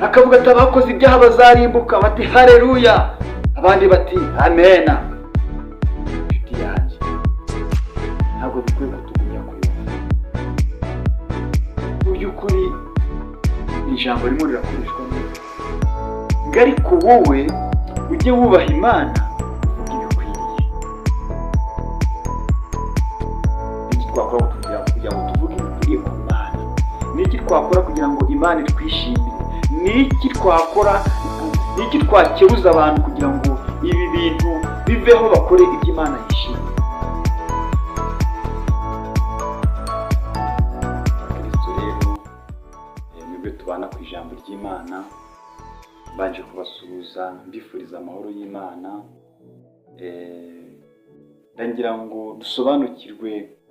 Akavuga ati: "Abakoze ibyaha bazarimbuka." Bati: "Hareruya!" Abandi bati: "Amena." Inshuti yanjye, ntabwo bikwiye kutugumya kuyoba. Mu by'ukuri ni ijambo ririmo rirakoreshwa neza ngo: "Ariko wowe ujye wubaha Imana, uvuge ibikwiriye." Niki twakora kugira ngo tuvuge ibikwiriye ku Mana? Niki twakora kugira ngo Imana itwishimire? Niki twakora? Niki twakebuza abantu kugira ngo ibi bintu biveho, bakore ibyo Imana yishimiye? Kristo rero, mwebwe tubana ku ijambo ry'Imana, mbanje kubasuhuza, mbifuriza amahoro y'Imana. Ndagira ngo dusobanukirwe.